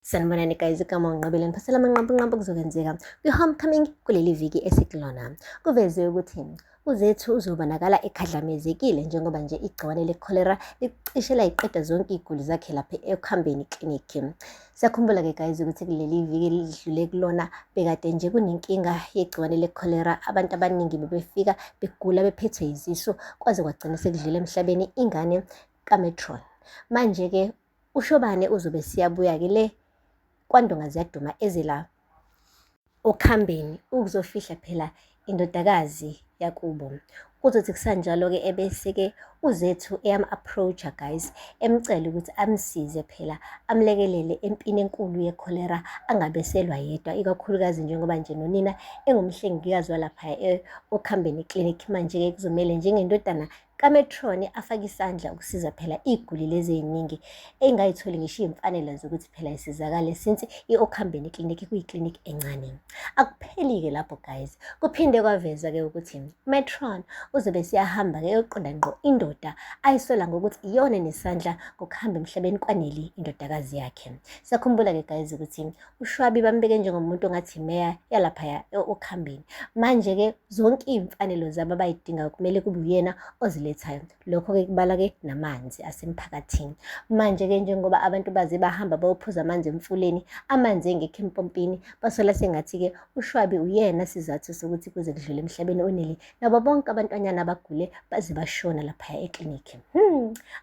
Sanibonani guys, igama uNqobile ngiphasela amanqampunqampu kuzokwenzeka kwi-homecoming kuleli viki esikulona. Kuvezwe ukuthi uZethu uzobonakala ekhadlamezekile njengoba nje igciwane le-cholera licishe layiqeda zonke iy'guli zakhe lapha ekuhambeni clinic. Siyakhumbula-ke guys ukuthi kuleli viki elidlule kulona bekade nje kunenkinga yegciwane le-cholera, abantu abaningi bebefika begula bephethwe yizisu kwaze kwagcina sekudlula emhlabeni ingane kaMetron. Manje-ke uShobane uzobe siyabuya-ke le kwaNdonga ziyaduma eze la okhambeni ukuzofihla phela indodakazi yakubo. Kuzothi kusanjalo-ke ebese-ke uZethu eyam-approach-a guys, emcela ukuthi amsize phela amlekelele empini enkulu yekholera angabe selwa yedwa, ikakhulukazi njengoba nje nonina engumhlengikazi walapha okhambeni clinic. Manje-ke kuzomele njengendodana kaMetroni afake isandla ukusiza phela iy'guli lezi ey'ningi ey'ngayitholi ngisho iy'mfanelo zokuthi phela isizakale since i-Okhambeni Clinic kuyi-clinic encane. Akupheli-ke lapho guys, kuphinde kwavezwa-ke ukuthi Metron uzobe siyahamba-ke eyoqonda ngqo indoda ayisola ngokuthi iyona enesandla ngokuhamba emhlabeni kwaneli indodakazi yakhe. Siyakhumbula-ke guys ukuthi uShwabi bambeke njengomuntu ongathi imeya yalaphaya okhambeni. Manje-ke zonke iy'mfanelo zabo abayidingayo kumele kube uyena ozilethayo. Lokho-ke kubala-ke namanzi asemphakathini. Manje-ke njengoba abantu baze bahamba bayophuza amanzi emfuleni, amanzi engekho empompini, basola sengathi-ke uShwabi uyena sizathu sokuthi kuze kudlule emhlabeni oneli nabo bonke abantwanyana abagule baze bashona laphaya eklinikhi.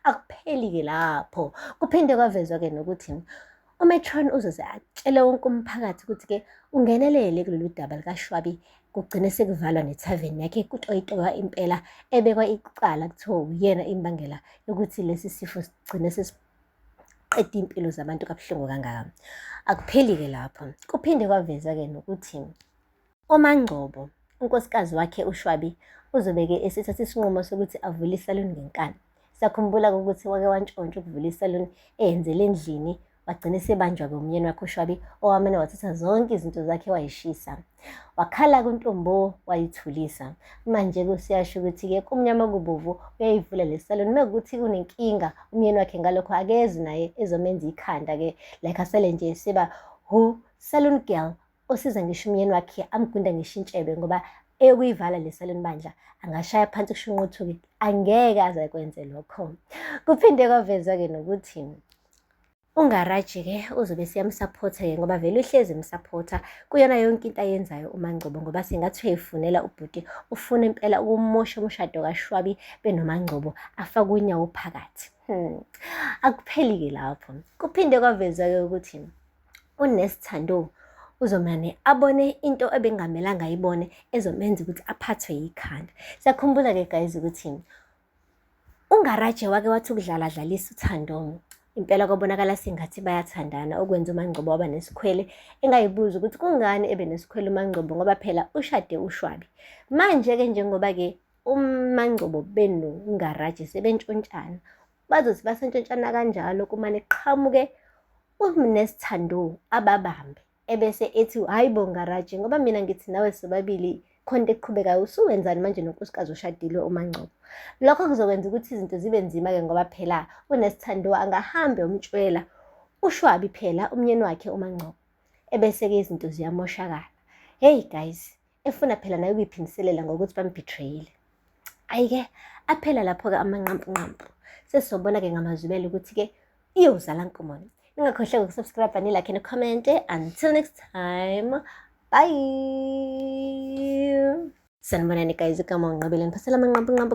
Akupheli-ke lapho. Kuphinde kwavezwa-ke nokuthi UMetron uzoze atshele wonke umphakathi ukuthi-ke ungenelele kulolu daba likaShwabi kugcine sekuvalwa nethaveni yakhe kutoyitoywa impela ebekwa icala kuthiwa uyena imbangela yokuthi lesi sifo sigcine sesiqeda iy'mpilo zabantu kabuhlungu kangaka. Akupheli-ke lapho, kuphinde kwaveza-ke nokuthi uMaNgcobo, unkosikazi wakhe uShwabi, uzobe-ke esethatha isinqumo sokuthi avule isaluni ngenkani. Siyakhumbula-ke ukuthi wake wantshontsha ukuvula isaluni eyenzele endlini, wagcina esebanjwa-ke umyeni wakhe uShwabi owamane wathatha zonke izinto zakhe wayishisa. Wakhala-ke uNtombo wayithulisa. Manje-ke useyasho ukuthi-ke kumnyama kubovu uyayivula le saluni. Uma kuwukuthi unenkinga umyeni wakhe ngalokho akeze naye ezomenza ikhanda-ke like asale nje seba hu salon girl osiza ngisho umyeni wakhe amgunda ngisho intshebe ngoba eyokuyivala le salon bandla angashaya phansi kushunquthuke angeke aze akwenze lokho. Kuphinde kwavezwa-ke nokuthi uNgaraji-ke uzobe siyamsaphotha-ke ngoba vele uhlezi emsaphotha kuyona yonke into ayenzayo uMaNgcobo ngoba sengathi uyayifunela ubhuti ufuna impela ukumosha umshado kaShwabi benoMaNgcobo afake unyawo phakathi. Akupheli-ke lapho. Kuphinde kwavezwa-ke ukuthi uNesthando uzomane abone into ebengamelanga ayibone ezomenza ukuthi aphathwe yikhanda. Siyakhumbula-ke guys ukuthi uNgaraje wake wathi ukudlala dlalisa uThando. Impela kwabonakala sengathi bayathandana okwenza uMaNgcobo waba nesikhwele engayibuza ukuthi kungani ebe nesikhwele uMaNgcobo ngoba phela ushade uShwabi. Manje-ke njengoba-ke uMaNgcobo benoNgaraje sebentshontshana bazothi basentshontshana kanjalo kumane kuqhamuke uMnesthando ababambe ebese ethi hhayi bo Ngaraji ngoba mina ngithi nawe sobabili khona into eqhubekayo usuwenzani manje nonkosikazi oshadile uMaNgcobo. Lokho kuzokwenza ukuthi izinto zibe nzima-ke ngoba phela uNesithando angahambe umtshwela uShwabi phela umnyeni wakhe uMaNgcobo ebese-ke izinto ziyamoshakala. Hey guys, efuna phela naye ukuyiphindiselela ngokuthi bambhitreyile. Ayike aphela lapho-ke amanqampunqampu. Sesizobona-ke ngamazwibela ukuthi-ke iyozala nkomoni. Ningakhohlwa ukusubscribe, nilike, nikhomente. Until next time, bye. Sanibonani guys, igama uNqobile ngiphasela amanqampunqampu.